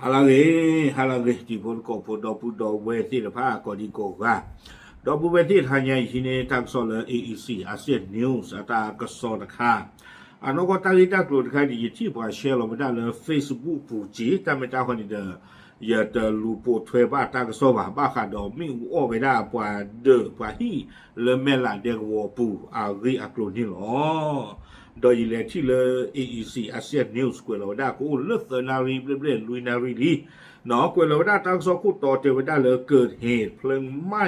ဟါလၢအဂ့ၤ, ဟါလၢအဂ့ၤ တံၤဖိသကိးဖိ ဒီပုၢ်ဒီဝဲၢ်သ့ၣ်တဖၣ် ကိးဒံကိးဂၤ, ဒီပုၢ်ဝဲၢ်သ့ၣ်တဖၣ် ညါအံၤဟံးန့ၢ်တၢ်ကစီၣ်လၢ A E C Asian News အတၢ်ကစီၣ်တခါ, အနီၢ်ကီၢ်တၢ်ဂ့ၢ်တၢ်ကျိၤတခါန့ၣ် ယထံၣ်ပှၤ share လီၤဝဲဒၣ်လၢ Facebook ပူၤက့ၤ တၢ်မ့ၢ်တၢ်ဃီန့ၣ်ဒီး ယတလူၤပိာ်ထွဲဘၣ်တၢ်ကစီၣ်ဘၣ်, ဘၣ်ဃးဒီးမ့ၣ်အူအီၣ်ဝဲဒၣ်ပှၤဒၢးပှၤဟံၣ်လၢမဲၢ်လးဒဲကဝီၤအပူၤအဂ့ၢ်အကျိၤန့ၣ်လီၤ. ဒီးယလဲၤထံၣ်လၢ A E C Asian News ကွဲးလီၤဝဲဒၣ် ကအိၣ်လၢသၢနၣ်ရံၣ်ဘျဲၣ်ဘျဲၣ်လွံၢ်နၣ်ရံၣ်လံ, ကွဲးလီၤဝဲဒၣ်တၢ်ကစီၣ်ခိၣ်တီတဲဝဲဒၣ်လၢ เกิดเหตุเพลิงไหม้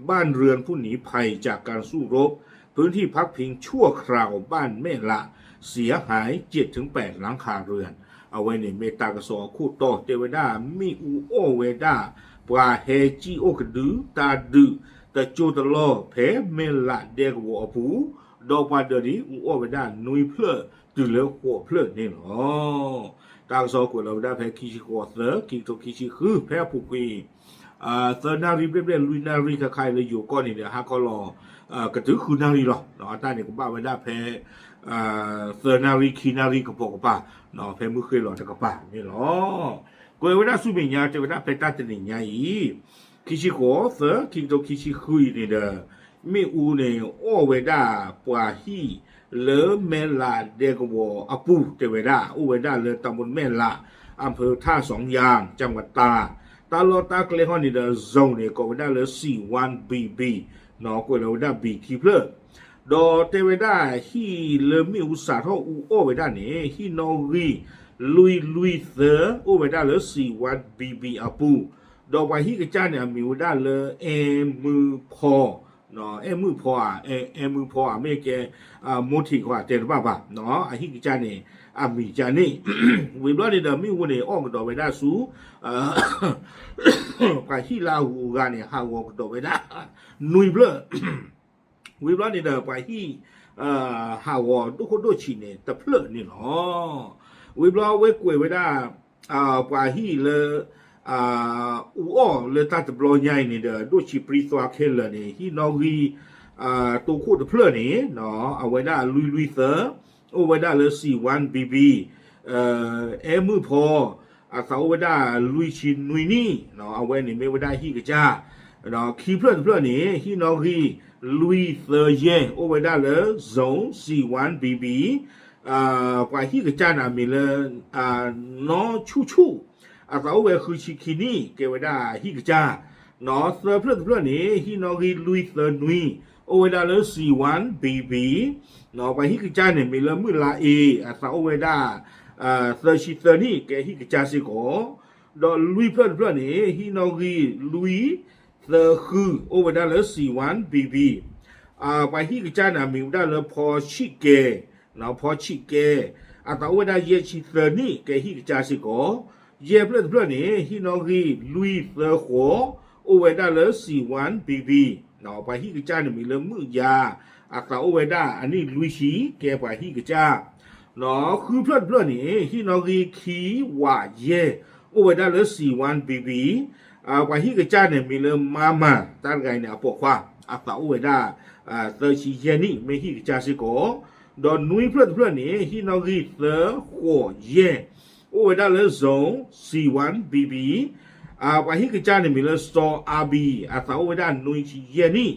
บ้านเรือนผู้หนีภัยจากการสู้รบ พื้นที่พักพิงชั่วคราวบ้านแม่หละ เสียหายเจ็ดถึงแปดหลังคาเรือน အဝဲန့ၣ်မ့ၢ်တၢ်ကစီၣ်အခိၣ်တီတဲဝဲဒၣ် မ့ၣ်အူအီၣ်ဝဲဒၣ် ပှၤဟဲကံၣ်အိၣ်ကဒု တၢ်ဒုး တကၠိတလီၢ် ဖဲမဲၢ်လးဒဲကဝီၤအပူၤ, ဒီးပှၤဒၢးန့ၣ် အူအီၣ်ဝဲဒၣ်နွံဖျၢၣ်တုၤလၢဃိးဖျၢၣ်န့ၣ်လီၤ. တၢ်ကစီၣ်ကွဲးလီၤဝဲဒၣ်ဖဲခံဆံဃိးသၢ ခံကထိခံဆံဃု ဖဲအပူၤကွံာ် သၢနၣ်ရံၣ်ဘျဲၣ်ဘျဲၣ်လွံၢ်နၣ်ရံၣ် ခဲခါအံၤလၢယိၤကီၢ်န့ၣ်ဒီး ဟါခီလီၤ ကတုၤဃုနၣ်ရံၣ်လီၤ. အတၢ်န့ၣ်ကဘၣ်ဝဲဒၣ်ဖဲ သၢနၣ်ရံၣ်ခံနၣ်ရံၣ်ကပိာ်ကပၤ ဖဲမုၢ်ဃ့ၢ်လီၤတကပၤန့ၣ်လီၤ. ကွဲးဝဲဒၣ်ဆူမဲာ်ညါ တဲဝဲဒၣ်ဖဲတၢ်တနံၤညါအံၤ ခံဆံဃိးသၢ ခံကထိခံဆံဃုအံၤန့ၣ်ဒီး မ့ၣ်အူန့ၣ်အီၣ်ဝဲဒၣ်ပှၤဟံၣ်လၢမဲၢ်လးဒဲကဝီၤအပူၤ တဲဝဲဒၣ် အိၣ်ဝဲဒၣ်လၢ ตำบลแม่หละ อำเภอท่าสองยาง จังหวัดตาก တၢ်လီၢ်တၢ်ကျဲဃီန့ၣ်ဒီး zone န့ၣ် ကိးဝဲဒၣ်လၢ C one B B ကွဲးလီၤဝဲဒၣ် B ခံဖျၢၣ် ဒီးတဲဝဲဒၣ်ဟံၣ်လၢမ့ၣ်အူစးထီၣ်အူအီၣ်ဝဲဒၣ်န့ၣ် ဟံၣ်နီၣ်ဂံၢ်လွံၢ်လွံၢ်သၢ အိၣ်ဝဲဒၣ်လၢ C one B B အပူၤ, ဒီးပှၤဟံၣ်ကစၢ်န့ၣ် အမံၤဝဲဒၣ်လၢ အဲၣ်မုၢ်ဖီ အဲၣ်မုၢ်ဖီဧါ, အဲၣ်မုၢ်ဖီဧါ မ့ၢ်ကဲ မိထံးခွါတဲတဘၣ်ဘၣ်, အဟံၣ်ကစၢ်န့ၣ် အမံၤကန့ၣ် ဝံၤဘျီန့ၣ်ဒီး မ့ၣ်အူန့ၣ် အီၣ်ကဒီးဝဲဒၣ်ဆူ ပှၤဟံၣ်လၢအဂုၤအဂၤန့ၣ် ဟးဂီၤကဒီးဝဲဒၣ် နွံဖျၢၣ် ဝံၤဘျီန့ၣ်ဒီး ပှၤဟံၣ် ဟးဂီၤဒိၣ်ခိၣ်ဒိၣ်ဆံးန့ၣ် တဖျၢၣ်န့ၣ်လီၤ. ဝံၤဘျီဝဲကွဲးဝဲဒၣ် ပှၤဟံၣ်လၢ အူအီၣ်လၢတၢ်တဘျီညါအံၤန့ၣ်ဒီး ဒိၣ်ဆံးပြံသွါခဲလၢာ်န့ၣ် ဟံၣ်နီၣ်ဂံၢ် တိခိၣ်တဖျၢၣ်န့ၣ် အဝဲဒၣ်လွံၢ်လွံၢ်သၢ အိၣ်ဝဲဒၣ်လၢ C one B B အဲၣ်မုၢ်ဖီ အသးအိၣ်ဝဲဒၣ်လွံၢ်ဆံနွံနံၣ်, အဝဲန့ၣ်မ့ၢ်ဝဲဒၣ်ဟံၣ်ကစၢ်, ဒီးခံဖျၢၣ်တဖျၢၣ်န့ၣ် ဟံၣ်နီၣ်ဂံၢ်လွံၢ်သၢယဲၢ် အိၣ်ဝဲဒၣ်လၢ zone C one B B ပှၤဟံၣ်ကစၢ်န့ၣ်မံၤလၢ နီၢ်ဆူၣ်ဆူၣ် အသးအိၣ်ဝဲဃုဆံခံနံၣ် ကဲဝဲဒၣ်ဟံၣ်ကစၢ်, သၢဖျၢၣ်တဖျၢၣ်န့ၣ် ဟံၣ်နီၣ်ဂံၢ်လွံၢ်သၢနွံ အိၣ်ဝဲဒၣ်လၢ C one B B ပှၤဟံၣ်ကစၢ်န့ၣ်မံၤလၢမုၢ်လါအ့, အသးအိၣ်ဝဲဒၣ် သၢဆံသၢနံၣ် ကဲဟံၣ်ကစၢ်စ့ၢ်ကီး, ဒီးလွံၢ်ဖျၢၣ်တဖျၢၣ်န့ၣ် ဟံၣ်နီၣ်ဂံၢ်လွံၢ်သၢဃု အိၣ်ဝဲဒၣ်လၢ C one B B ပှၤဟံၣ်ကစၢ်န့ၣ်မံၤဝဲဒၣ်လၢဖီဆံးကဲ, ဖီဆံးကဲ, အသးအိၣ်ဝဲဒၣ်ယဲၢ်ဆံသၢနံၣ် ကဲဟံၣ်ကစၢ်စ့ၢ်ကီး, ယဲၢ်ဖျၢၣ်တဖျၢၣ်န့ၣ် ဟံၣ်နီၣ်ဂံၢ်လွံၢ်သၢဃိး အိၣ်ဝဲဒၣ်လၢ C one B B ပှၤဟံၣ်ကစၢ်န့ၣ်မံၤလၢမုၢ်ယါ, အသးအိၣ်ဝဲဒၣ်အနံၣ်လွံၢ်ဆံ ကဲပှၤဟံၣ်ကစၢ်, ဃုဖျၢၣ်တဖျၢၣ်န့ၣ် ဟံၣ်နီၣ်ဂံၢ်ခံဝးယဲၢ် အိၣ်ဝဲဒၣ်လၢ C one B B ပှၤဟံၣ်ကစၢ်န့ၣ်မံၤလၢမါမၤ တၢ်တဂၤအံၤန့ၣ် အပိာ်ခွါ အသးအိၣ်ဝဲဒၣ် သၢဆံယဲၢ်နံၣ် မ့ၢ်ဟံၣ်ကစၢ်စ့ၢ်ကီး, ဒီးနွံဖျၢၣ်တဖျၢၣ်န့ၣ် ဟံၣ်နီၣ်ဂံၢ်သၢဃိးယဲၢ် အိၣ်ဝဲဒၣ်လၢ zone C one B B ပှၤဟံၣ်ကစၢ်န့ၣ်မံၤလၢစီၤအါဘံ အသးအိၣ်ဝဲဒၣ်နွံဆံယဲၢ်နံၣ်,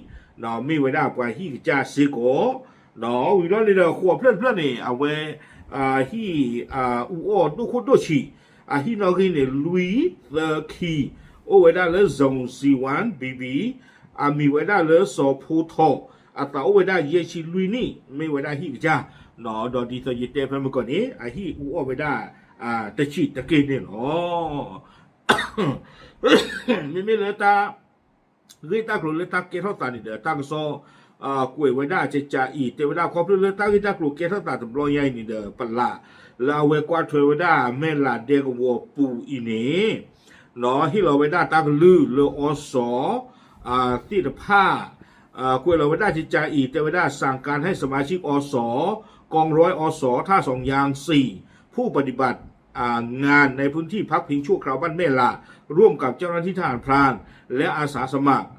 မ့ၢ်ဝဲဒၣ်ပှၤဟံၣ်ကစၢ်စ့ၢ်ကီး, ဒီးဝံၤဘျီန့ၣ်ဒီး ဃိးဖျၢၣ်တဖျၢၣ်န့ၣ် အဝဲ ဟံၣ်အူအီၣ်ဒိၣ်ခိၣ်ဒိၣ်ဆံး, အဟံၣ်နီၣ်ဂံၢ်န့ၣ် လွံၢ်သၢခံ, အိၣ်ဝဲဒၣ်လၢ zone C one B B အမံၤဝဲဒၣ်လၢစီၤဖိထီၣ်, အသးအိၣ်ဝဲဒၣ်ယဲၢ်ဆံလွံၢ်နံၣ် မ့ၢ်ဝဲဒၣ်ဟံၣ်ကစၢ်, ဒီးဒ်သိးယတဲဖဲမုၢ်ကီၢ်န့ၣ် အဟံၣ်အူအီၣ်ဝဲဒၣ် တဆံးတက့ၢ်န့ၣ်လီၤ. မ့မ့ၢ်လၢတၢ် ဂ့ၢ်တၢ်ကျိၤလၢတၢ်ကဲထီၣ်သးန့ၣ်ဒီး တၢ်ကစီၣ် ကွဲးဝဲဒၣ်ကကးအံၤ တဲဝဲဒၣ်ခီဖျိလၢတၢ်ဂ့ၢ်တၢ်ကျိၤကဲထီၣ်သးတဘျီညါအံၤန့ၣ်ဒီး ပလး လၢအဝဲကွၢ်ထွဲဝဲဒၣ်မဲၢ်လးဒဲကဝီၤပူၤအံၤန့ၣ် ဟ့ၣ်လီၤဝဲဒၣ်တၢ်ကလုၢ်လၢအီစီ သ့ၣ်တဖၣ် ကွဲးလီၤဝဲဒၣ်ကကးအံၤ တဲဝဲဒၣ် สหการให้สมาชิก อส กองร้อย อส ท่าสองยาง สี่ ผู้ปฏิบัติ งานในพื้นที่พักพิงชั่วคราวบ้านแม่หละ ร่วมกับเจ้าหน้าที่ทหารพราน และอาสาสมัคร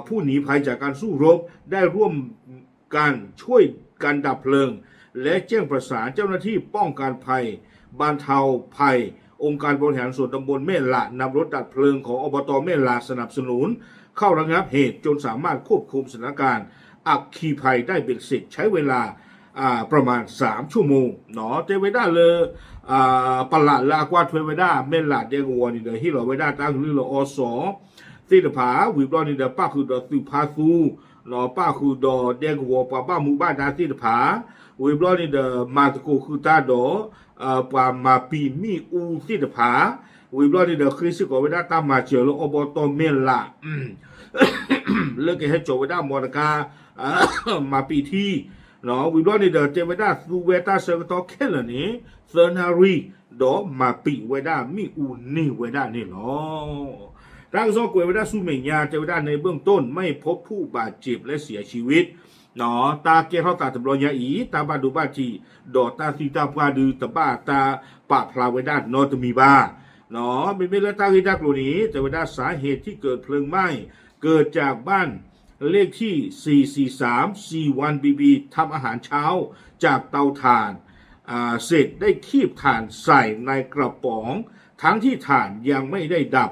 ผู้หนีภัยจากการสู้รบ ได้ร่วมกันช่วยกันดับเพลิง และแจ้งประสานเจ้าหน้าที่ป้องกันภัย บรรเทาภัย องค์การบริหารส่วนตำบลแม่หละนำรถดับเพลิงของ อบต. แม่หละ สนับสนุนเข้าระงับเหตุจนสามารถควบคุมสถานการณ์อัคคีภัยได้เบ็ดเสร็จใช้เวลา อ่า ประมาณ สาม ชั่วโมง เนาะ တဲဝဲဒၣ်လၢ อ่า ပလးလၢအကွၢ်ထွဲဝဲဒၣ် မဲၢ်လးဒဲကဝီၤန့ၣ်ဒီး ဟ့ၣ်လီၤဝဲဒၣ်တၢ်ကလုၢ်လၢ အီစီ သ့ၣ်တဖၣ် ဝံၤဘျီန့ၣ်ဒီး ပၣ်ဃုာ်ဒီးသုးဖါသူ ပၣ်ဃုာ်ဒီးဒဲကဝီၤပှၤဘၣ်မူဘၣ်ဒါသ့ၣ်တဖၣ် ဝံၤဘျီန့ၣ်ဒီး မၤသကိးဃုာ်တၢ်ဒီး ပှၤမၤပံာ်မ့ၣ်အူသ့ၣ်တဖၣ် ဝံၤဘျီန့ၣ်ဒီး ဃ့စ့ၢ်ကီးဝဲဒၣ်တၢ်မၤစၢၤလၢ อบต. မဲၢ်လး လၢကဟဲစိာ်ဝဲဒၣ် မော်တော်ကား မၤပံာ်ထံ ဝံၤဘျီန့ၣ်ဒီး တဲဝဲဒၣ်သူဝဲတၢ်ဆၢကတီၢ်ခဲလၢာ်န့ၣ် သၢနၣ်ရံၣ် ဒီးမၤပံာ်ဝဲဒၣ်မ့ၣ်အူန့ၢ်ဝဲဒၣ်န့ၣ်လီၤ. တၢ်ကစီၣ်ကွဲးဝဲဒၣ်ဆူမဲာ်ညါ တဲဝဲဒၣ် ในเบื้องต้นไม่พบผู้บาดเจ็บและเสียชีวิต တၢ်ကဲထီၣ်သးတဘျီညါအံၤ တၢ်ဘၣ်ဒိဘၣ်ထံး ဒီးတၢ်သံတၢ်ပှၢ်ဒုး တဘၣ်တၢ်ပာ်ဖျါဝဲဒၣ်နီတမံၤဘၣ် မ့မ့ၢ်လၢတၢ်ဂ့ၢ်တၢ်ကျိၤန့ၣ် တဲဝဲဒၣ် สาเหตุที่เกิดเพลิงไหม้ เกิดจากบ้านเลขที่ สี่สี่สาม สี่วัน บีบี ทำอาหารเช้าจากเตาถ่าน อ่า เสร็จได้คีบถ่านใส่ในกระป๋อง ทั้งที่ถ่านยังไม่ได้ดับ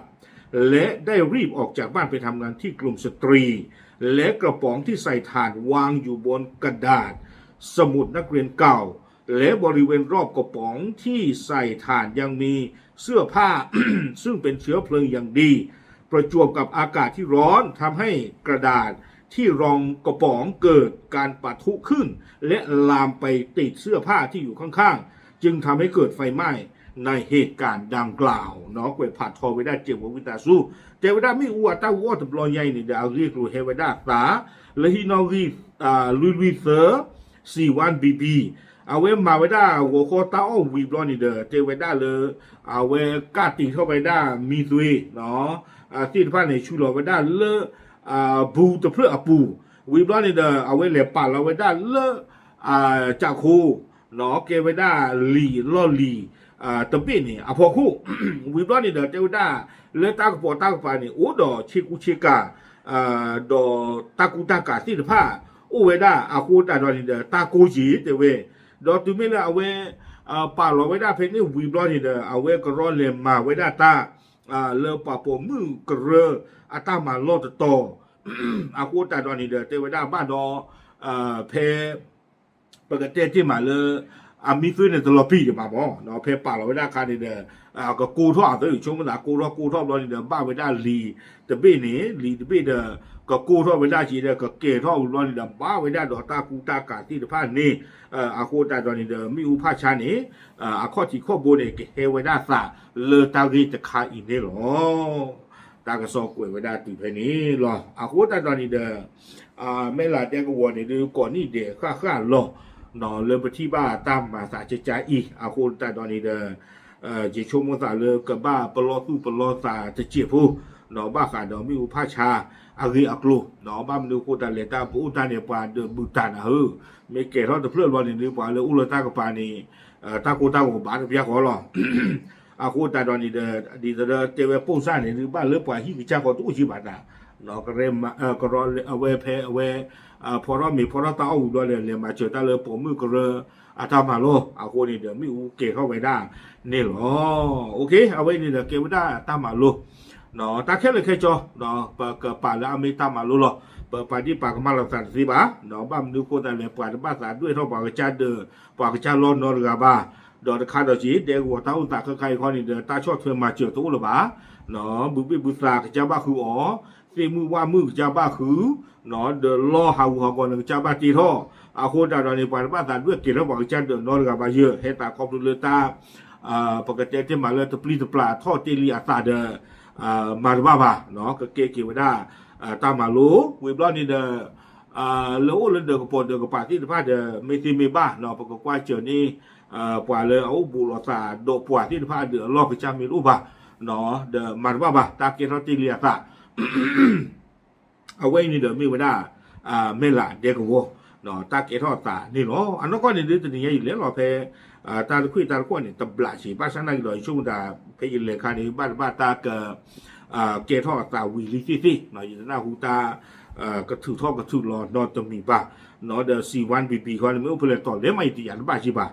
และได้รีบออกจากบ้านไปทำงานที่กลุ่มสตรี และกระป๋องที่ใส่ถ่านวางอยู่บนกระดาษสมุดนักเรียนเก่า และบริเวณรอบกระป๋องที่ใส่ถ่านยังมีเสื้อผ้า ซึ่งเป็นเชื้อเพลิงอย่างดี ประจวบกับอากาศที่ร้อนทำให้กระดาษที่รองกระป๋องเกิดการปะทุขึ้น และลามไปติดเสื้อผ้าที่อยู่ข้างๆ จึงทำให้เกิดไฟไหม้ในเหตุการณ์ดังกล่าว เนาะ ကွဲးဖးထီဝဲဒၣ်စဲးဖိဝံသးစူၤ တဲဝဲဒၣ်မ့ၣ်အူအတၢ်အူအီၣ်တဘျီညါအံၤန့ၣ်ဒီး အဂ့ၢ်အကျိၤဟဲဝဲဒၣ်သး လၢဟံၣ်နီၣ်ဂံၢ် လွံၢ်လွံၢ်သၢ စံးဝၣ် ဘံဘံ အဝဲမၤဝဲဒၣ်ဂီၤခီတၢ်အီၣ်ဝံၤဘျီန့ၣ်ဒီး တဲဝဲဒၣ်လၢ အဝဲကးတံာ်ထီၣ်ဝဲဒၣ်မံသွ့ သ့ၣ်တဖၣ်န့ၣ် ဆူလီၤဝဲဒၣ်လၢ ဘူတဖျၢၣ်အပူၤ ဝံၤဘျီန့ၣ်ဒီး အဝဲလဲၤပာ်လီၤဝဲဒၣ်လၢ ကးခိ ကဲဝဲဒၣ်လံာ်လီၢ်လံၤ တဘ့ၣ်န့ၣ် အဖီခိၣ် ဝံၤဘျီန့ၣ်ဒီး တဲဝဲဒၣ် လၢတၢ်ကပိာ်တၢ်ကပၤန့ၣ် အိၣ်ဒီးဆ့ကူဆ့ကၤ ဒီးတၢ်ကူတၢ်ကၤသ့ၣ်တဖၣ် အိၣ်ဝဲဒၣ်အဃိသတးဒီးန့ၣ်ဒီး တၢ်ကိၢ်က့ၤတဲဝဲ ဒီးတုၤမ့ၢ်လၢအဝဲ ပာ်လီၤဝဲဒၣ်ဖဲန့ၣ်ဝံၤဘျီန့ၣ်ဒီး အဝဲကရီလဲၤမၤဝဲဒၣ်တၢ် လၢပှၤပိာ်မုၣ်ကရၢအတၢ်မၤလီၢ်တတီၤ အဃိသတးဒီးန့ၣ်ဒီး တဲဝဲဒၣ်ဘၣ်ဒီး ဖဲ ပကတဲတ့ၢ်မးလၢ အမံသွ့န့ၣ်တလီၤပံာ်ဒံးဘၣ်မး ဖဲပာ်လီၤဝဲဒၣ်အခါန့ၣ်ဒီး ကကိၢ်ထီၣ်အသး ဆိကမိၣ်သးကိၢ်ထီၣ်ကိၢ်ထီၣ်ဘျီန့ၣ်ဒီး ဘၣ်ဝဲဒၣ်လံာ်တဘ့ၣ်န့ၣ် လံာ်တဘ့ၣ်ဒီး ကကိၢ်ထီၣ်ဝဲဒၣ်က့ၤဒီး ကကဲထီၣ်ဝံၤဘျီန့ၣ်ဒီး ဘၣ်ဝဲဒၣ်ဒီးတၢ်ကူတၢ်ကၤသ့ၣ်တဖၣ်န့ၣ် အဃိသတးဒီးန့ၣ်ဒီး မ့ၣ်အူဖးဆါန့ၣ် အခီၣ်ထံးခီၣ်ဘိန့ၣ် ကဟဲဝဲဒၣ်သးလၢတၢ်ဂ့ၢ်တခါအံၤန့ၣ်လီၤ. တၢ်ကစီၣ်ကွဲးဝဲဒၣ်တုၤဖဲန့ၣ်လီၤ. အဃိသတးဒီးန့ၣ်ဒီး မဲၢ်လးဒဲကဝီၤန့ၣ်ဒုး ကိးနံၣ်ဒဲးဃၣ်ဃၣ်လီၤ လၢပထံၣ်ဘၣ်တၢ်မၤသးကကါအံၤ အဃိသတးဒီးန့ၣ်ဒီး ယဆိကမိၣ်သးလၢကဘၣ်ပလီၢ်သူၣ်ပလီၢ်သးတစဲးဖိ ဘၣ်ဃးဒီးမ့ၣ်အူဖးဆါအဂ့ၢ်အကျိၤ ဘၣ်မနုၤအဃိသတးလဲၣ် တၢ်ပအိၣ်တၢ်န့ၣ် ပှၤဒုးဘုၣ်တၢ်နၤဧၢ မ့ၢ်ကဲထီၣ်တဖျၢၣ်ဘျီန့ၣ်ဒုး ပှၤလၢအိၣ်လၢတၢ်ကပၤန့ၣ် တၢ်ကိၢ်တၢ်ဂီၤဘၣ်တပျၢ်ဃီလီၤ. အဃိသတးဒီးန့ၣ်ဒီး ဒ်သိးဒီးတဲဝဲပိၢ်စၢ်န့ၣ်ဒုး ဘၣ်လၢပှၤဟံၣ်ကစၢ်ဃီတအိၣ်က့ဘၣ်တၢ် ကရဲ ကရီ အဝဲဖဲအဝဲ ဖီထီၣ်မ့ၤဖီထီၣ်တၢ်အီၣ်ဝံၤဘျီဒီး လဲၤမၤစၢၤတၢ်လၢပိာ်မုၣ်ကရၢအတၢ်မၤလိ အဃိန့ၣ်ဒီး မ့ၣ်အူကဲထီၣ်ဝဲဒၣ်န့ၣ်လီၤ. အဝဲန့ၣ်ဒီးကဲဝဲဒၣ်တၢ်မၤလိ တၢ်ခဲလၢာ်ခဲဆ့ ပကပာ်လၢအမ့ၢ်တၢ်မၤလိလီၤ. ပပာ်ဒံၣ်ပာ်ကမၣ်လိာ်သးတသ့ဘၣ်, ဘၣ်မနုၤအဃိသတးလဲၣ် ပှၤတဘၣ်သးဒွဲၣ်ထီၣ်ပှၤကစၢ်ဒၢး ပှၤကစၢ်လီၢ်နီတဂၤဘၣ်, ဒီးတခါဒီးက့ၤ ဒဲကဝီၤတၢ်အိၣ်သးခဲခါအံၤခီန့ၣ်ဒီး တၢ်ဆီၣ်ထွဲမၤစၢၤတအိၣ်လၢၤဘၣ်, ဘုဘ့ၣ်ဘုသးကစၢ်ဘၣ်ဃုအီၤ, သ့ၣ်မုၣ်ဝၣ်မုၣ်ကစၢ်ဘၣ်ဃု, ဒီးလီၢ်ဟးဂူာ်ဟးဂီၤန့ၣ်ကစၢ်ဘၣ်တ့ထီၣ်, အဃိသတးဒီးန့ၣ် ပှၤတဘၣ်သးဒွဲၣ်ကဲထီၣ်ပှၤကစၢ်ဒၢးနီတဂၤဘၣ်ယဲၢ်, ဟဲသးခီဖျိလၢတၢ် ပကတဲတ့ၢ်မးလၢတပျံၤတပျၢ်ထီၣ်တ့ၢ်လံအသးဒီး မၤတဘၣ်ဘၣ်, ကကဲက့ၤဝဲဒၣ် တၢ်မၤလိ, ဝံၤဘျီန့ၣ်ဒီး လၢအိၣ်လၢဒၢးကပိာ်ဒၢးကပၤသ့ၣ်တဖၣ်ဒီး မ့ၢ်သ့မ့ၢ်ဘၣ် ပကကွၢ်စၢၤန့ၢ် ပှၤလၢအအိၣ်ဘူးလိာ်သးဒီးပှၤသ့ၣ်တဖၣ်အဒၢးအလီၢ်ကစၢ်မ့ၢ်တအိၣ်ဘၣ်, ဒီးမၤတဘၣ်ဘၣ် တၢ်ကဲထီၣ်တ့ၢ်လံအသး အဝဲအံၤန့ၣ်ဒီးမ့ၢ်ဝဲဒၣ် မဲၢ်လးဒဲကဝီၤ တၢ်ကဲထီၣ်အသးန့ၣ်လီၤ. အနီၢ်ကီၢ်န့ၣ်ဒုးတနံၤညါအံၤလဲၤလီၤဖဲ တၢ်တခွံၣ်တၢ်တခီၣ်န့ၣ် တဘျးစ့ၢ် ဘၣ်ဆၣ်နာ်က့ၤဒီး ယဆိကမိၣ်တၢ် ဖဲယလဲၤခါန့ၣ် ဘၣ်တဘၣ်တၢ်က ကဲထီၣ်အသးဝံၤလံသ့ၣ်သ့ၣ်, ယတနၢ်ဟူတၢ် ကထုးထီၣ်ကထုးလီၤနီတမံၤဘၣ်. ဒီး C one B B ခီန့ၣ် မ့ၢ်အိၣ်ဖဲလဲၣ်တီၢ်လဲၣ်မး ယတယာ်တဘၣ်က့ၤဘၣ်.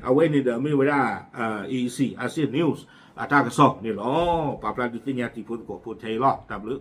အဝဲန့ၣ်ဒီးမ့ၢ်ဝဲဒၣ် A E C Asia News အတၢ်ကစီၣ်န့ၣ်လီၤ. ပာ်ဖျါဒုးသ့ၣ်ညါတံၤဖိသကိးဖိထဲအံၤလီၤ. တၢ်ဘျုး